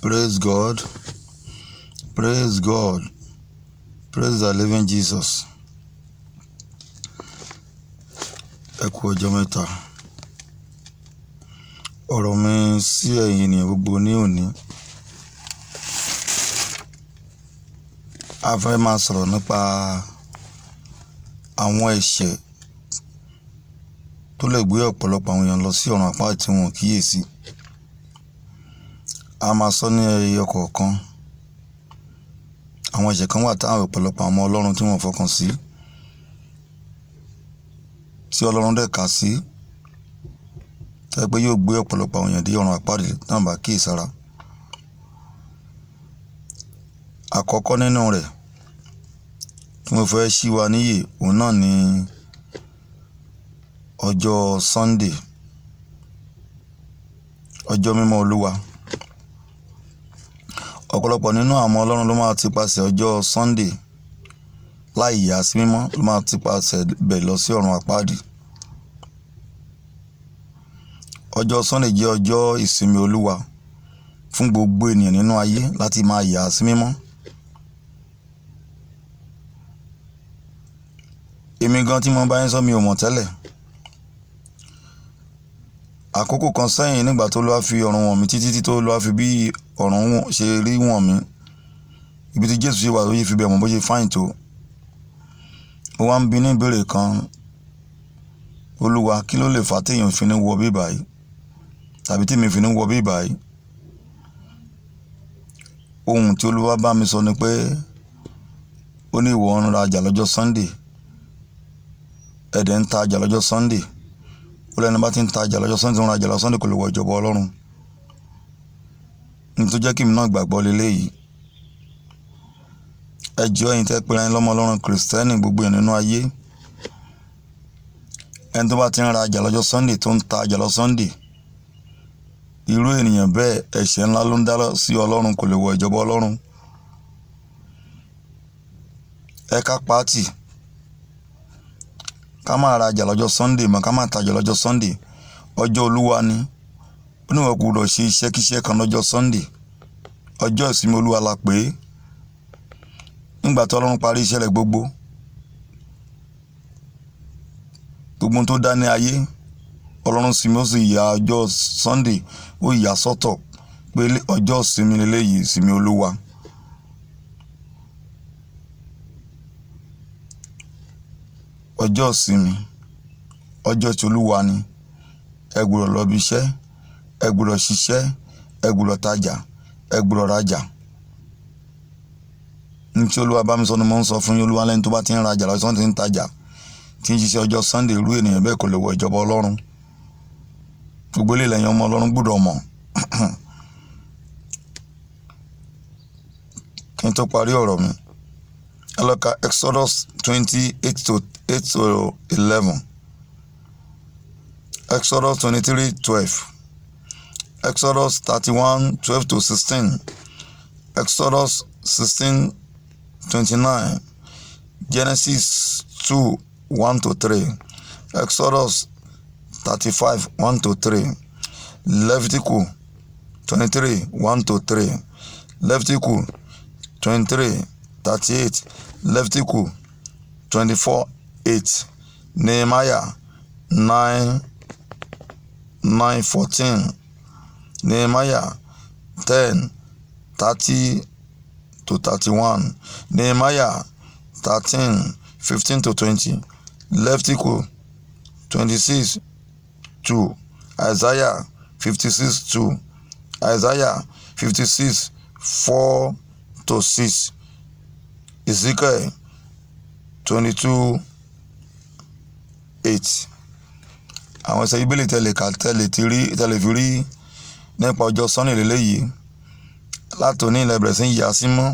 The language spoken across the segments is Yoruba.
Praise God. Praise God. Praise the living Jesus. Ẹ kú ọjọ́ mẹ́ta. Ọ̀rọ̀ mi sí ẹ̀yin ènìyàn gbogbo ní òní. A fẹ́ máa sọ̀rọ̀ nípa àwọn ẹ̀ṣẹ̀ tó lè gbé ọ̀pọ̀lọpọ̀ àwọn èèyàn lọ sí ọ̀run àpáàdì tí wọn ò kíyèsí. A máa sọ ní ẹyọ kọ̀ọ̀kan. Àwọn ẹ̀ṣẹ̀ kan wà táwọn ọ̀pọ̀lọpọ̀ àwọn ọmọ Ọlọ́run tí wọ́n fọkàn sí, tí Ọlọ́run dẹ̀ kà sí, tó jẹ́ pé yóò gbé ọ̀pọ̀lọpọ̀ àwọn èèyàn dé ọ̀run àpáàdì tí wọ́n bá kíyèsára. Àkọ́kọ́ nínú rẹ̀ tí mo fẹ́ ṣí wa níyè, òun náà ni ọjọ́ Sunday, ọjọ́ mímọ́ Olúwa. Ọ̀pọ̀lọpọ̀ nínú àwọn ọmọ Ọlọ́run ló máa ti pasẹ̀ ọjọ́ Sunday láì yà sí mímọ́ ló máa ti pasẹ̀ bẹ̀ lọ sí ọ̀run àpáàdì. Ọjọ́ Sunday jẹ́ ọjọ́ ìsinmi Olúwa fún gbogbo ènìyàn nínú ayé láti máa yà sí mímọ́. Èmi gan tí mo bá yín sọ mi ò mọ̀ tẹ́lẹ̀. Àkókò kan sẹ́yìn nígbà tó Olúwa fi ọ̀run wọ̀n mí títí tí tó Olúwa fi bí ọ̀run ṣe rí wọ̀n mí. Ibi tí Jésù ṣe wà ló yẹ fi bẹ̀ mọ̀ bó ṣe fáìn tó. Mo wá ń bi ní ìbéèrè kan. Olúwa, kí ló lè fà á tí èèyàn fi ní wọ bí báyìí? Tàbí tí èmi fi ní wọ bí báyìí? Ohun tí Olúwa bá mi sọ ni pé ó ní ìwọ ń rajà lọ́jọ́ Sunday. Ẹ̀dẹ̀ ń ta ọjà lọ́jọ́ Sunday. Ó lẹ́nu bá ti ń ta ọjà lọ́jọ́ Sunday tó ń rajà lọ́jọ́ Sunday kò lè wọ ìjọba Ọlọ́run. Ohun tó jẹ́ kí èmi náà gbàgbọ́ leléyìí. Ẹ jọ̀ọ́ ẹ̀yin tẹ́ pera yín lọ́mọ Ọlọ́run Kristẹni gbogbo ènìyàn nínú ayé. Ẹni tó bá ti ń ra ọjà lọ́jọ́ Sunday tó ń ta ọjà lọ́jọ́ Sunday, irú ènìyàn bẹ́ẹ̀ ẹ̀ṣẹ̀ ńlá ló ń dá sí Ọlọ́run, kò lè wọ ìjọba Ọlọ́run. Ẹ ká pàtì. Ká máa ra ọjà lọ́jọ́ Sunday mọ́, ká máa ta ọjà lọ́jọ́ Sunday. Ọjọ́ Olúwa ni. Ó ní ìwọ kò gbọdọ̀ ṣe iṣẹ́ kíṣẹ́ kan lọ́jọ́ Sunday. Ọjọ́ ìsinmi Olúwa la pè é. Nígbà tí Ọlọ́run parí iṣẹ́ rẹ̀ gbogbo, gbogbo ohun tó dá ní ayé, Ọlọ́run sinmi ó sì ya ọjọ́ Sunday, ó yà sọ́tọ̀ pé ọjọ́ ìsinmi leléyìí, ìsinmi Olúwa. Ọjọ́ ìsinmi, ọjọ́ tí Olúwa ni. Ẹ gbọdọ̀ lọ ibi iṣẹ́, ẹ gbọdọ̀ ṣiṣẹ́, ẹ gbọdọ̀ tajà, ẹ gbọdọ̀ rajà. Ní tí Olúwa bá mi sọ ni mò ń sọ fún yín. Olúwa lẹ́ni tó bá ti ń rajà lọ́jọ́ Sunday tí ń tajà, tí ń ṣiṣẹ́ ọjọ́ Sunday, irú ènìyàn bẹ́ẹ̀ kò lè wọ ìjọba Ọlọ́run. Gbogbo eléyìí lẹ̀yin ọmọ Ọlọ́run gbọdọ̀ mọ̀. Kí n tó parí ọ̀rọ̀ mi, ẹ lọ ka Exodus 20:8 to 8 to 11. Exodus 23:12. Exodus 31:12 to 16. Exodus 16:29. Genesis 2:1 to 3. Exodus 35:1 to 3. Leviticus 23:1 to 3. Leviticus 23:38. Leviticus 24:8. Nehemiah 9:9-14. Nehemiah 10:30 to 31. Nehemiah 13:15 to 20. Leviticus 26:2. Isaiah 56:2. Isaiah 56:4 to 6. Ezekiel 22:8. Àwọn ẹsẹ̀ Bíbélì tẹ́lẹ̀ kà tẹ́lẹ̀ ti rí tẹ́lẹ̀ fi rí nípa ọjọ́ Sunday lélẹ́yìí. Látòní ilẹ̀ bẹ̀rẹ̀ sí ń yà sí mọ́.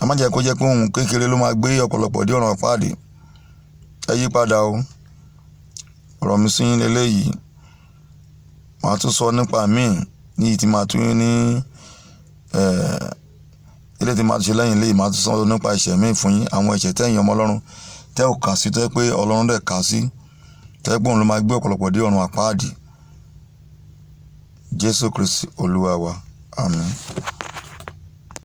A má jẹ́ kó jẹ́ pé ohun kékeré ló máa gbé ọ̀pọ̀lọpọ̀ dé ọ̀run àpáàdì. Ẹ yí padà o. Ọ̀rọ̀ mi sí yín leléyìí. Màá tún sọ nípa míì ní èyí tí màá tún ní, eléyìí tí màá tún ṣe lẹ́yìn eléyìí, màá tún sọ nípa ẹ̀ṣẹ̀ míì fún yín. Àwọn ẹ̀ṣẹ̀ tẹ́yin ọmọ Ọlọ́run tẹ́ ò kà sí tó jẹ́ pé Ọlọ́run dẹ̀ kà sí, tó jẹ́ pé òun ló máa gbé ọ̀pọ̀lọpọ̀ dé ọ̀run àpáàdì. Jésù Kristi Olúwa wa. Àmín.